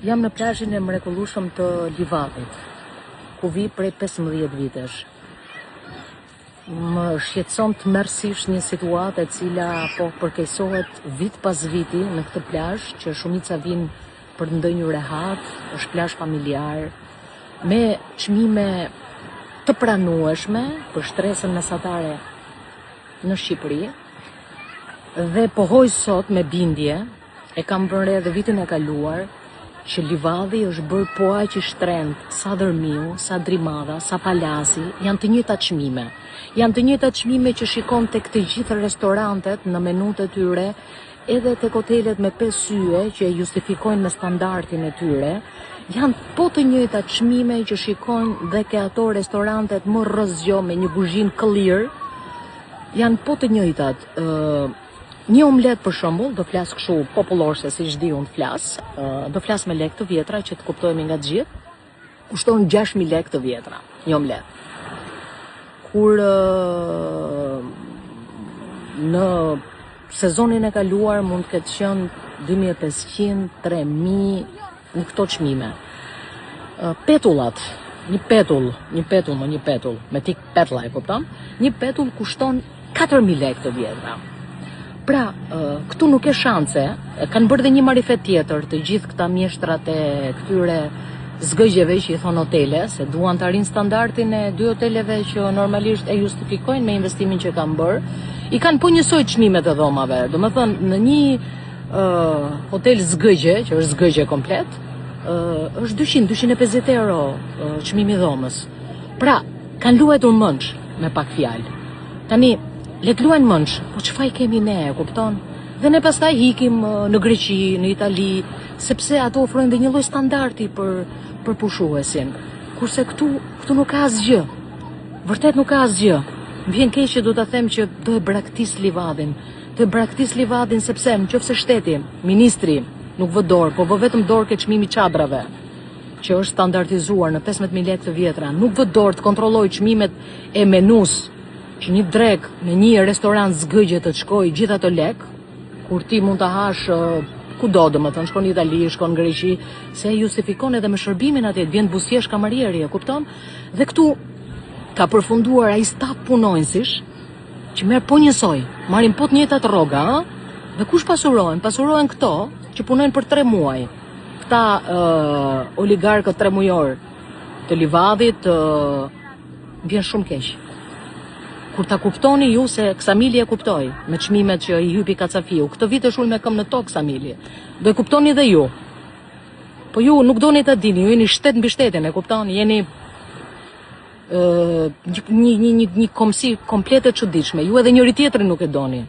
Jam në plazhin e mrekullueshëm të Livadhit, ku vij prej 15 vitesh. Më shqetëson tmerrësisht një situatë e cila po përkeqësohet vit pas viti në këtë plazh, që shumica vijnë për të ndenjur rehat, është plazh familjar, me çmime të pranueshme për shtresën mesatare në Shqipëri. Dhe pohoj sot me bindje E kam vënë re edhe vitin e kaluar që Livadhi është bërë po aq i shtrenjtë sa Dhërmiu, sa Drimadha, sa Palasi, janë të njëjtat çmime. Janë të njëjtat çmime që shikon tek të gjithë restorantet në menutë e tyre, edhe tek hotelet me 5 yje që e justifikojnë me standardin e tyre, janë po të njëjtat çmime që shikon dhe ke ato restorantet më rrëzgjo me një kuzhinë këllir, janë po të njëjtat. Ë Një omlet për shembull, do flas kështu popullor se siç di unë të flas, do flas me lekë të vjetra që të kuptohemi nga të gjithë, kushton 6000 lekë të vjetra, një omlet. Kur në sezonin e kaluar mund të ketë qenë 2500, 3000 në këto çmime. Petullat, një petull, një petull, më një petull, me tik petlla e kupton? Një petull kushton 4000 lekë të vjetra. Pra, këtu nuk ke shanse, kanë bërë dhe një marifet tjetër, të gjithë këta mjeshtrat e këtyre zgëgjeve që i thonë hotele, se duan të arrijnë standardin e dy hoteleve që normalisht e justifikojnë me investimin që kanë bërë, i kanë po njësoj çmimet e dhomave. Domethënë, në një uh, hotel zgëgje, që është zgëgje komplet, uh, është 200, 250 euro uh, çmimi i dhomës. Pra, kanë luajtur mendsh me pak fjalë. Tani, le të luajnë mendsh, po ç'faj kemi ne, e kupton? Dhe ne pastaj ikim në Greqi, në Itali, sepse ato ofrojnë dhe një lloj standardi për për pushuesin. Kurse këtu, këtu nuk ka asgjë. Vërtet nuk ka asgjë. Më vjen keq që do ta them që do e braktis Livadhin. Do e braktis Livadhin sepse në qoftë se shteti, ministri nuk vë dorë, po vë vetëm dorë ke çmimi i çadrave, që është standardizuar në 15000 lekë të vjetra, nuk vë dorë të kontrollojë çmimet e menusë, që një drekë në një restorant zgëgje të shkojë gjithë ato lekë, kur ti mund të hash kudo, domethënë, shkon në Itali, shkon në Greqi, se e justifikon edhe me shërbimin atje, të vjen buzëqesh kamarieri, e kupton? Dhe këtu ka përfunduar ai staf punonjësish që merr po njësoj, marrin po të njëjtat rroga, ë? Dhe kush pasurohen? Pasurohen këto që punojnë për 3 muaj. Këta uh, oligarkët tremujorë të Livadhit, uh, më vjen shumë keq. Kur ta kuptoni ju se Ksamili e kuptoi me çmimet që i hypi Kacafiu. Këtë vit është ul me këmbë në tokë Ksamili. Do e kuptoni dhe ju. Po ju nuk doni ta dini, ju jeni shtet mbi shtetin, e kuptoni? Jeni ë një një një një kombësi komplet e çuditshme. Ju edhe njëri tjetrin nuk e doni.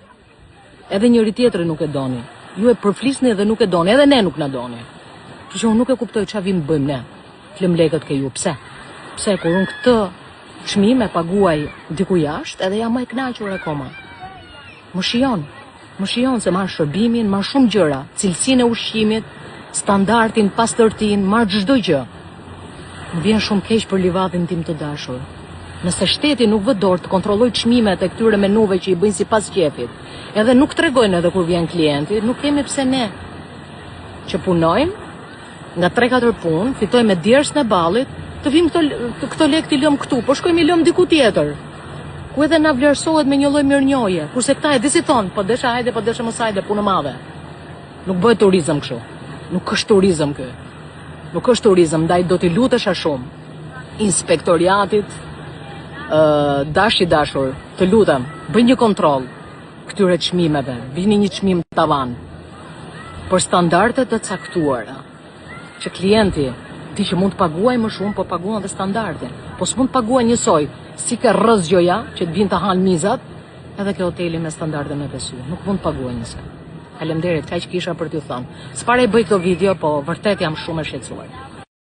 Edhe njëri tjetrin nuk e doni. Ju e përflisni dhe nuk e doni, edhe ne nuk na doni. Kështu që unë nuk e kuptoj çfarë vim të bëjmë ne. Të lëmë lekët ke ju, pse? Pse kur unë këtë çmim e paguaj diku jashtë, edhe jam më e kënaqur akoma. Më shijon, më shijon se marr shërbimin, marr shumë gjëra, cilësinë e ushqimit, standardin, pastërtinë, marr çdo gjë. Më vjen shumë keq për Livadhin tim të dashur. Nëse shteti nuk vë dorë të kontrollojë çmimet e këtyre menuve që i bëjnë sipas qejfit, edhe nuk tregojnë edhe kur vjen klienti, nuk kemi pse ne që punojmë nga 3-4 punë, fitojmë me djersën e ballit, të vim këto këto lekë t'i lëmë këtu, po shkojmë i lëmë diku tjetër. Ku edhe na vlerësohet me një lloj mirënjohje, kurse këta e di si thonë, po deshe hajde, po deshe mos hajde, punë madhe. Nuk bëhet turizëm kështu. Nuk është turizëm ky. Nuk është turizëm, ndaj do t'i lutesha shumë inspektoriatit ë dash i dashur, të lutem, bëj një kontroll këtyre çmimeve, vini një çmim tavan për standarde të caktuara që klienti di që mund të paguaj më shumë, po paguan dhe standardin. Po s'mund të paguaj njësoj si ke rrëzgjoja që të vinë të hanë mizat, edhe ke hoteli me standarde me pesë yje. Nuk mund të paguaj njësoj. Faleminderit, kaq kisha për t'ju thënë. S'para i bëj këto video, po vërtet jam shumë e shqetësuar.